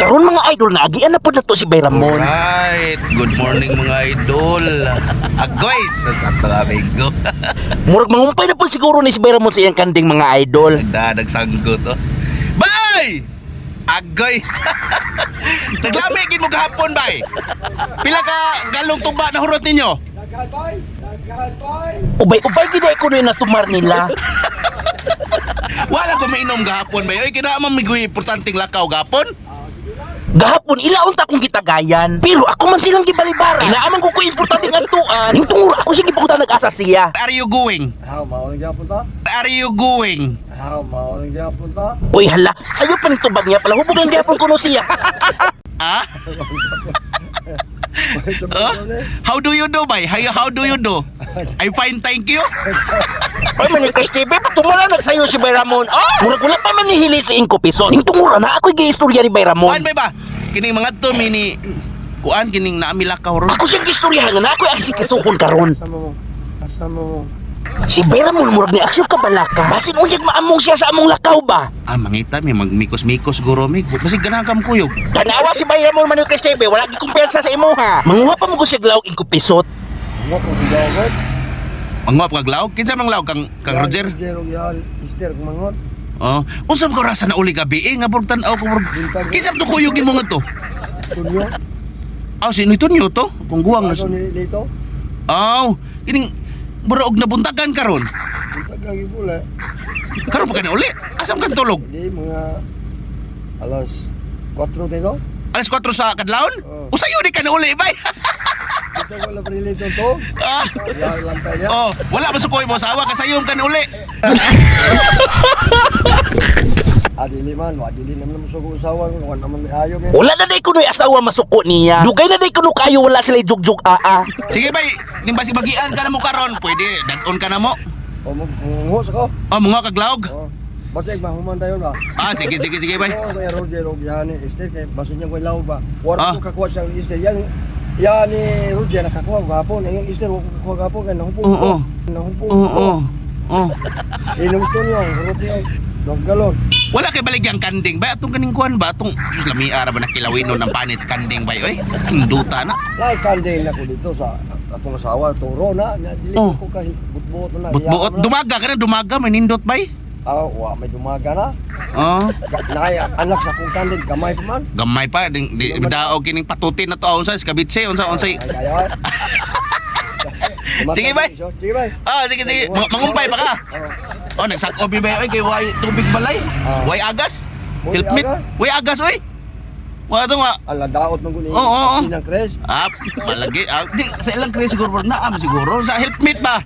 Karon, mga idol, naagian na pod nato si Bay Ramon. Right. Good morning, mga idol. Agoy sa Santo Amigo. Murag mangumpay na pod siguro ni si Bay Ramon sa iyang kanding, mga idol. Nagdadagsanggot oh. Bay! Agoy. Naglami gid mo gahapon, bay. Pila ka galong tuba na hurot ninyo? Ubay-ubay gid ay kuno na tumar nila. Wala ko mainom gahapon, bay. Oy, kina man migoy importanteng lakaw gahapon. Gahapon ila unta kong gitagayan. Pero ako man silang gibalibara. Kinaaman ko ko importante nga tuan. Ning tungura ako siya gipakutan nag-asa siya. Are you going? How maoning gyapon ta? Are you going? How maoning gyapon ta? Uy hala, sayo pa ning tubag niya pala hubog lang gihapon kuno siya. Ah? Huh? How do you do, bay? How do you do? I'm fine, thank you. Oy man Chris TV, patumala nagsayo si Bay Ramon. Ah, murag wala pa man nihili sa 5 piso. Ning tungura na ako'y giistorya ni Bay Ramon. Kuan bay ba? Kining mga to mini kuan kining naami lakaw ron. Ako siyang gistoryahan nga na ako'y asikisukon karon. Asa mo? Asa mo? Si Bay Ramon murag ni aksyon kabalaka. Basin unyag maamong siya sa among lakaw ba? Ah, mangita mi magmikos-mikos guro mi. Basig ganahan kam kuyog. Tanawa si Bay Ramon man Chris TV, wala gi kumpiyansa sa imuha. Manguha pa mo ko siya glawg 5 pisot. Mo ko gidawat. Manguha pa kag laog? Kinsa mang laog kang kang Roger? Roger og yan, Easter kung mangot. Oh, unsa man ka rasa na uli gabi eh nga burg tan-aw ko burg. Kinsa man to kuyog nimo ngadto? Tunyo. Aw, sino ito niyo to? Kung guwang na. Ato ni Lito. Aw, kining murag og nabuntagan karon. Buntag lang ibula. Karon pa ka na uli. Asa man ka tulog? Di mga alas 4 dito. Alas 4 sa kadlawon? Oo. Usayo di ka na uli, bay. Dito wala pa ni Lito to. Ah. Wala lantay niya. Oh, wala ba sukoy mo asawa ka sayo ka na uli. Ah, dili man, wa dili naman mo sugo usawa kung wala naman may ayo eh. Wala na day kuno'y asawa masuko niya. Dugay na day kuno kayo wala sila jugjug aa. Sige bay, ning basi bagian ka na mo karon, pwede dadon ka na mo. O mo mungo sa ko. Oh, mga kaglaog. Oh. Basta mahuman tayo ba? Ah, sige sige sige bay. Oo, kaya Roger og yan ni Esther kay basin niya ko ilaw ba. Wala Ah. ko kakuha siyang Esther yan. Yan ni Roger nakakuha ko gahapon. Ang Esther wa ko kakuha gahapon kay nahupong Oo. ko. Nahupong Oo. ko. Oh. Inom gusto niyo, hurot niyo. Dog galon. Wala kay baligyang kanding bay atong kaning kuan ba atong Diyos lami ara ba nakilawinon ng panit sa kanding bay oy. Duta na. Lai kanding na ko dito sa atong asawa turo na, na dili Oh. ko kahit butbuot na. Butbuot Iyakam na. dumaga ka na dumaga may nindot bay. Ah, wa may dumaga na. Oh, Naay anak sa akong kanding gamay pa man. gamay pa ding di, daog kining patutin na to unsa skabitse unsa unsay. Ay, kayo. Sige, bay. Sige, bay. Ah, sige sige. Mangumpay pa ka. Oh. Oh, nagsakop bay oy kay way tubig balay. Ah. Way agas. Way Help me. agas? Way agas oy. Wa to nga. Ala daot man guni. Oo, oo, oo. Pinang Chris. Ah, malagi. Ah, di, sa ilang kris siguro na am siguro sa helpmeet ba?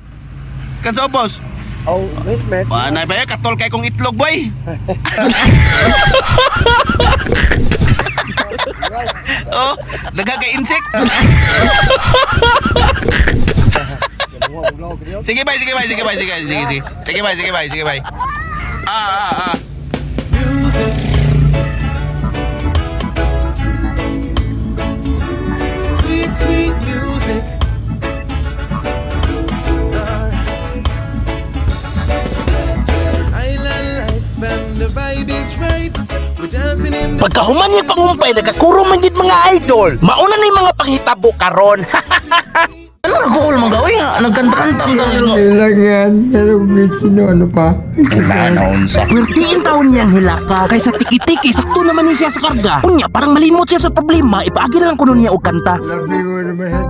Kan sa boss. Oh, wait, mate. Wa na ba katol kay kong itlog boy. Oh, dagha kay insect. Sige bay, sige bay, sige bay, sige, sige, sige. Sige bay, sige bay, sige bay. Ah, ah, ah. Music. Sweet, sweet music. Island life and the vibe is right. We're dancing in the Pagkahuman niya pangumpay, nagkakuro man gid mga idol. Mauna na yung mga panghitabo karon. Ano nagkuul mga oy nga nagkanta-kanta man dali. Ilang yan, pero sino ano pa? Wala Pertiin taon niyang hilaka. Kaysa tiki-tiki, sakto naman ni siya sa karga. Unya, parang malimot siya sa problema, ipaagi na lang kuno niya og kanta. Labi mo naman.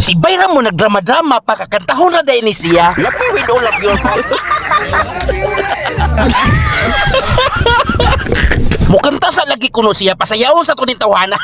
Si Bayram mo nagdrama-drama pa kakantahon na dahil ni siya. Lapi with all of your heart. Mukanta sa lagi kuno siya, pasayawon sa tuning tawana.